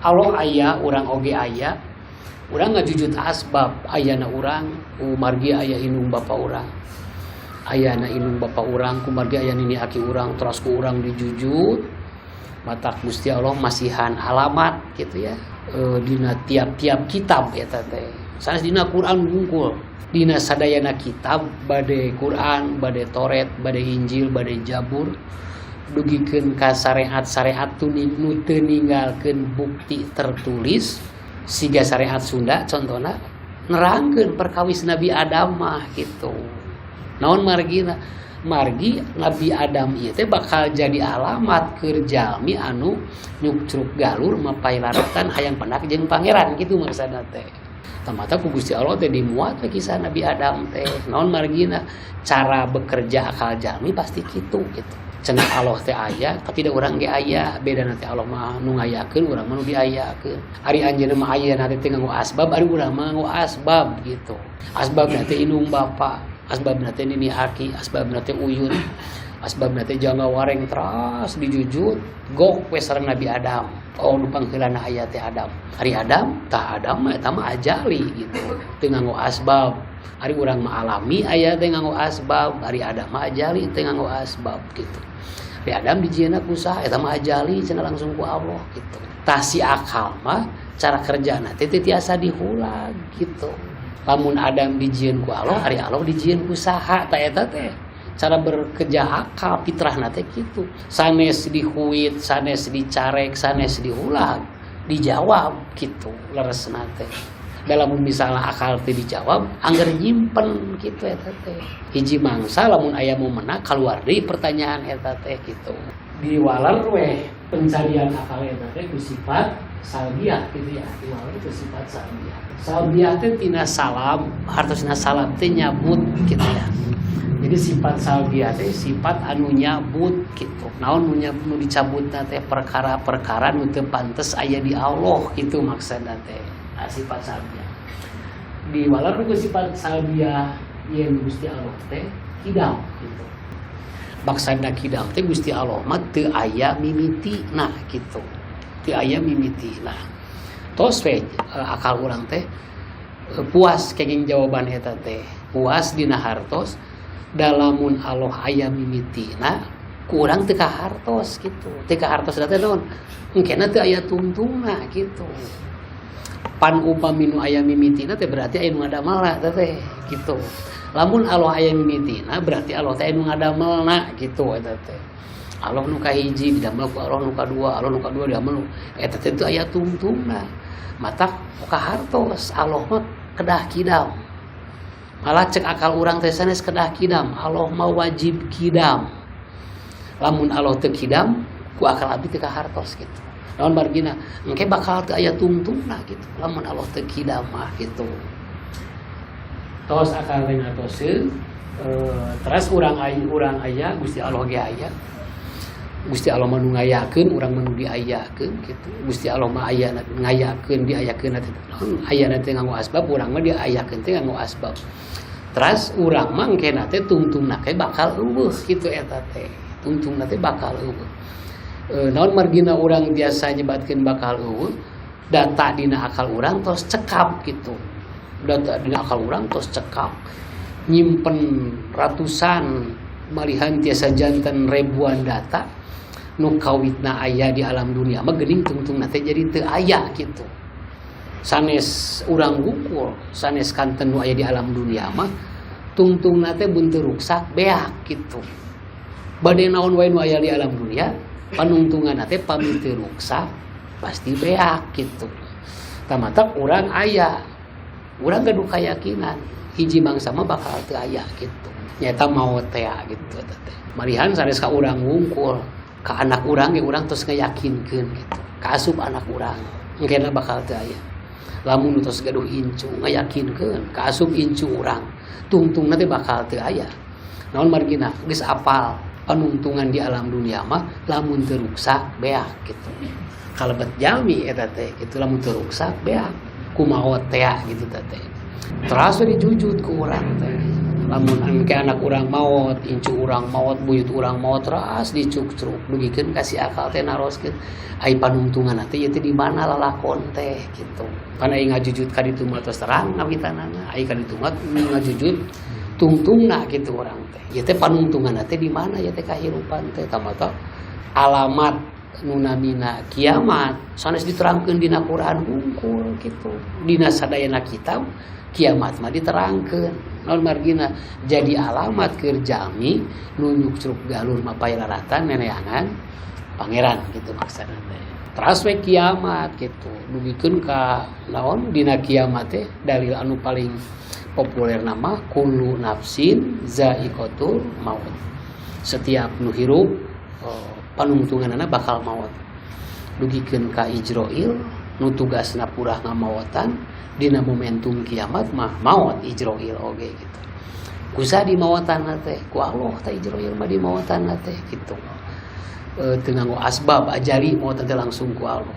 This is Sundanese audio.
Allah aya, urang oge aya. Urang ngajujut asbab ayana urang kumargi aya indung bapa urang. Ayana indung bapa urang kumargi aya nini aki urang, teras ku urang dijujut. Matak Gusti Allah masihan alamat gitu ya. Dina tiap-tiap kitab eta teh. Sanes dina Quran wungkul. Dina sadayana kitab, bade Quran, bade Toret, bade Injil, bade Jabur, dugikeun ka syariat-syariat nu teu ninggalkeun bukti tertulis, siga syariat Sunda contohna, nerangkeun perkawis Nabi Adam mah gitu. Naon margina? Margi Nabi Adam ieu teh bakal jadi alamat keur jalmi anu nyukcruk galur mapay laratan hayang pendak jeung pangeran gitu maksudna teh. Tamata ku Gusti Allah teh dimuat we kisah Nabi Adam teh. Naon margina? Cara bekerja akal jalmi pasti kitu gitu. Cenah Allah teh aya, tapi da urang ge aya. Beda nanti Allah mah nu ngayakeun, urang mah nu diayakeun. Ari anjeunna mah aya nanti teh nganggo asbab, ari urang mah nganggo asbab gitu. Asbab teh indung bapa, asbab teh nini aki, asbab teh uyut, asbab teh jangga wareng, teras dijujut gok we sareng Nabi Adam. Oh, nu pangheulana aya teh Adam. Ari Adam, tah Adam mah eta mah ajali gitu. Teu nganggo asbab. Ari urang mah alami aya teh nganggo asbab, ari Adam mah ajali teu nganggo asbab gitu. Ari Adam dijieunna ku saha? Eta mah ajali cenah langsung ku Allah gitu. Tah si akal mah cara kerjana teh teu tiasa dihulag gitu. Lamun Adam dijieun ku Allah, ari Allah dijieun ku saha? Tah eta teh cara bekerja akal fitrahna teh kitu. Sanes dihuit, sanes dicarek, sanes dihulag, dijawab gitu leresna teh. Dalam misalnya akal teh dijawab, angger nyimpen gitu eta teh. Hiji mangsa lamun aya momenna keluar deui pertanyaan eta teh gitu. Diwaler weh pencarian akal eta teh ku sifat salbiah gitu ya. Diwaler ku sifat salbiah. Salbiah teh tina salam, hartosna salam teh nyabut gitu ya. Jadi sifat salbiah teh sifat anu nyabut gitu. Naon nu nyabut, nu dicabutna teh perkara-perkara nu teu pantes aya di Allah gitu maksudna teh. Nah, sifat salbiah. Diwaler ku sifat salbiah yen Gusti Allah teh kidam gitu. Maksudna kidam teh Gusti Allah mah teu aya mimiti nah gitu. Teu aya mimiti nah. Tos we akal urang teh puas kenging jawaban eta teh. Puas dina hartos dalamun Allah aya mimitina ku urang teu kahartos gitu. Teu kahartos teh naon? Engkena teu aya tungtungna gitu. Pan upami nu aya mimitina teh berarti aya nu ngadamelna teh gitu. Lamun Allah aya mimitina berarti Allah teh anu ngadamelna gitu eta teh. Allah nu kahiji didamel ku Allah nu kadua, Allah nu kadua didamel eta teh teu aya tungtungna. Matak kahartos Allah mah kedah kidam. Malah cek akal urang teh sanes kedah kidam, Allah mah wajib kidam. Lamun Allah teu kidam, ku akal abdi teu kahartos gitu. Naon margina? Engke bakal teu aya tungtungna gitu. Lamun Allah teu kidam mah gitu. Tos akal teh ngatoseun, teras urang aya, urang aya, Gusti Allah ge aya. Gusti Allah mah nu ngayakeun, urang mah nu diayakeun gitu. Gusti Allah mah aya ngayakeun, diayakeun teh. Naon aya teh nganggo asbab, urang mah diayakeun teh nganggo asbab. Teras urang mah engkena teh tungtungna teh bakal eueuh gitu eta teh. Tungtungna teh bakal eueuh. Naon margina urang biasa nyebatkeun bakal eueuh? Data dina akal urang tos cekap gitu. Data dina akal urang tos cekap. Nyimpen ratusan malihan tiasa janten ribuan data nu kawitna aya di alam dunia mah geuning tungtungna teh jadi teu aya gitu. Sanes urang gukur, sanes kanten nu aya di alam dunia mah tungtungna teh mun teu ruksak beak gitu. Bade naon wae nu aya di alam dunia, panungtunganna teh pami teu ruksak pasti beak gitu. Tamatak urang aya, urang gaduh keyakinan hiji mangsa mah bakal teu aya gitu. Nyata maot teh gitu eta teh. Malihan sanes ka urang wungkul, ka anak urang ge urang tos ngayakinkeun gitu. Ka asup anak urang engkena bakal teu aya. Lamun tos gaduh incu ngayakinkeun ka asup incu urang, tungtungna teh bakal teu aya. Naon margina? Geus apal panungtungan di alam dunia mah lamun teu ruksak beak gitu. Kalebet jalmi eta teh gitu, lamun teu ruksak beak ku maot teh gitu teh. Teras we dijujut ku urang teh. Lamun engke anak urang maot, incu urang maot, buyut urang maot, teras dicukcruk dugikeun ka si akal teh naroskeun, ai panungtungan teh ieu teh di mana lalakon teh gitu. Pan ai ngajujut ka ditu mah tos terang ngawitanana, ai ka ditu mah ngajujut tungtungna gitu urang teh. Ieu teh panungtungan teh di mana ieu teh kahirupan teh? Tamata alamat nu namina kiamat sanes diterangkeun dina Quran hungkul gitu. Dina sadayana kitab kiamat mah diterangkeun. Naon margina? Jadi alamat keur jalmi nu nyukcruk galur mapay laratan neneangan Pangeran gitu maksudna teh. Teras we kiamat gitu dugikeun ka naon dina kiamat teh, dalil anu paling populer nama kullu nafsin zaiqatul maut, setiap nu hirup, oh, panungtunganana bakal maut, dugikeun ka Ijroil nu tugasna purah ngamaotan. Dina momentum kiamat mah maot Ijroil oge gitu. Kusa dimaotan teh? Ku Allah teh Ijroil mah dimaotan teh gitu. E, teu nganggo asbab ajali, maot teh langsung ku Allah.